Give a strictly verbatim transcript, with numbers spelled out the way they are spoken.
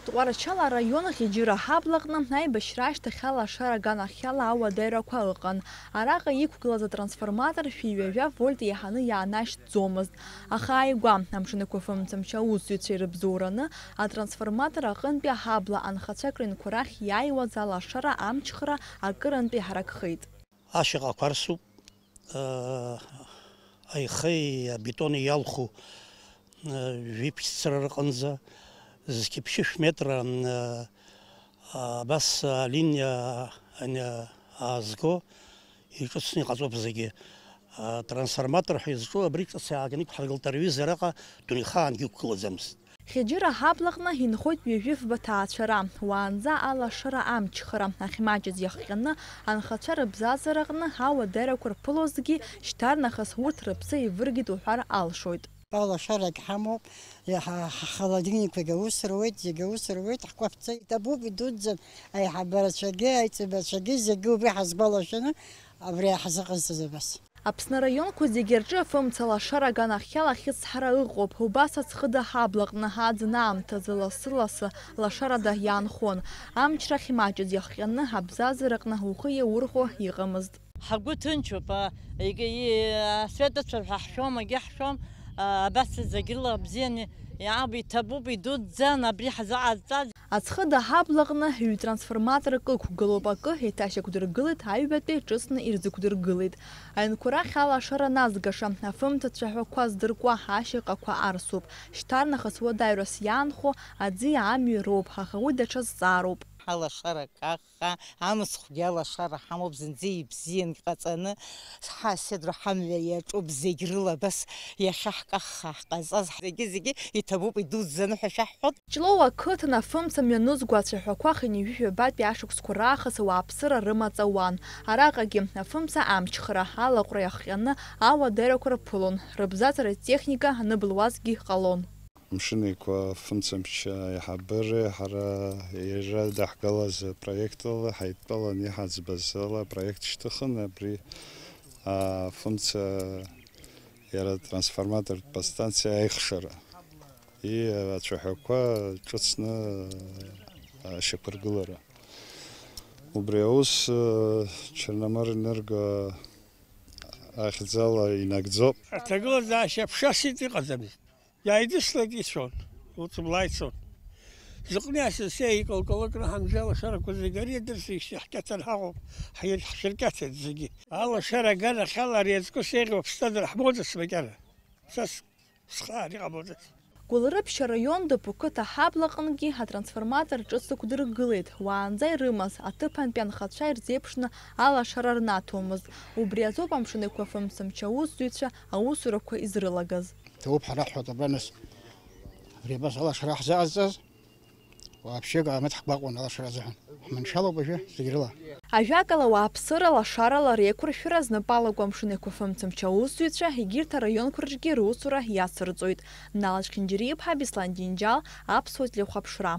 Тҟәарчал араион Ӷьеџьыра ҳаблаҟны аибашьра ашьҭахь алашара аганахьала ауадаҩрақәа ыҟан. Араҟа иқәгылаз атрансформатор шәи ҩажәа вольт иаҳаны иаанашьҭӡомызт. Аха ааигәа, амшын еиқәафымцамч аусзуҩцәа ирыбзоураны, атрансформатор аҟынтәи аҳабла анхацәа акринқәа рахь иааиуаз алашара амчхра акырынтә иҳаракхеит. Ашьаҟақәа арсуп, аа, аихеи абетони иалху, аа, жәиԥшьцара рҟынӡа, зқьи ԥшьышә метра, аа, абас алиниа, ани, аазго, иҿыцны иҟаҵоуп зегьы. Атрансформатор ҳәа изҿу абри ҿыц иааганы иқәҳаргылт, аҩыза араҟа дунеихаангьы иқәгылаӡамызт. Ӷьеџьыра ҳаблаҟны инхоит ҩажәи фба ҭаацәара. Уаанӡа алашара амчхара ахьмаҷыз иахҟьаны, анхацәа рыбзазараҟны ауадаҩрақәа рԥылозҭгьы, шьҭарнахыс урҭ рыԥсы еивыргеит уҳәар алшоит. Алашарагь ҳамоуп, иаҳа ҳхолодильникқәагь аус руеит, зегьы аус руеит, ҳкәаԥӡа иҭабуп, идуӡӡан, аиҳабарацәагьы, аиҵбацәагьы зегьы убри ҳазгәалашәаны абри ҳзыҟазҵаз абас. Аԥсны араионқәа зегьы рҿы афымца лашара аганахьала ахьыцҳара ыҟоуп. Убас Аӡхыда ҳаблаҟны аӡын аамҭазы лассы-лассы лашарада иаанхон. Амчра ахьмаҷыз иахҟьаны абзазараҟны ухы иаурхәо иҟамызт. Ҳгәы ҭынчуп, а, егьи, а, асветацәа ҳәа ҳшәом, егьи ҳшәом, а, абас зегьы рыла бзианы иаабо иҭабуп, идуӡӡан абри ҳзыҟазҵаз. Аӡхыда ҳаблаҟны ҩ-трансформаторк ықәгылоуп, акы еиҭашьақәдыргылеит, аҩбатәи ҿыцны ирзықәдыргылеит. Аҩнқәа рахь алашара назгаша, афымца цәаҳәақәа здыркуа ашьаҟақәа арсуп. Шьҭарнахыс уадаҩрас иаанхо аӡи амҩеи роуп, аха уи даҽа зҵаароуп. Алашара каххаа, амыцхәгьы алашара ҳамоуп, зынӡа ибзиан иҟаҵаны, ҳа седра ҳамҩа иаҿуп, зегь рыла абас иахьаҳкаххаа ҳҟаҵаз, зегьы-зегьы иҭабуп, идуӡӡаны ҳәа шәаҳҳәоит. Ҷлоу ақыҭан афымца мҩанызго ацәаҳәақәа хынҩажәи жәабатәи ашықәсқәа раахыс ауааԥсыра рымаҵ ауан. Араҟагьы афымца амчхара, алаҟәра иахҟьаны ауадаҩрақәа рԥылон, рыбзазаратә техника аныбылуазгьы ҟалон. Амшын Еиқәа афымцамч аиҳабыреи ҳара иара идаҳгалаз апроект ала ҳаидтәалан иҳаӡбаз ала апроект шьҭыхын, абри афымца иара трансформатортә подстанциа аихшара. И ацәаҳәақәа ҿыцны ашьақәыргылара. Убри аус, э, Черноморэнерго ахьӡала инагӡоуп. Аҭагылазаашьа ԥшасит, иҟаӡамызт. Иааидыслеит, ицәон, лҵыбла ицон. Зыҟны иаасызшәа икалкалакны ҳанжа алашарақәа зегьы ари адырсижьҭеи ҳқьаҭан ҳаҟоуп, ҳир-, ҳшьырқьаҭеит зегьы. Алашара аганахьала ари аҵкы сеиӷьу аԥсҭазаара ҳмоуӡац макьана. Са с-, схы аариҟамлаӡац. Гәылрыԥшь араион Дыԥуқыҭа ҳаблаҟынгьы атрансформатор ҿыц ықәдыргылеит, уаанӡа ирымаз аҭыԥантәи анхацәа ирзеиԥшны алашара рнаҭомызт. Убри азоуп Амшын Еиқәа афымцамч аусзуҩцәа аусурақәа изрылагаз. Ҭоуп ҳара ҳҳәатәы абра нас. Абри абас алашара ҳзаҟазҵаз, уааԥсык аамыҭ ҳгәаҟуан алашара азыҳәан. Ҳманшәалоуп уажәы зегь рыла. Ажәакала, уааԥсыра лашарала реиқәыршәара знапы алаку Амшын Еиқәа афымцамч аусзуҩцәа егьырҭ араионқәа рҿгьы русура иацырҵоит. Нал Чхинџьариа-иԥҳа, Беслан Џьынџьал, Аԥсуа телехәаԥшра.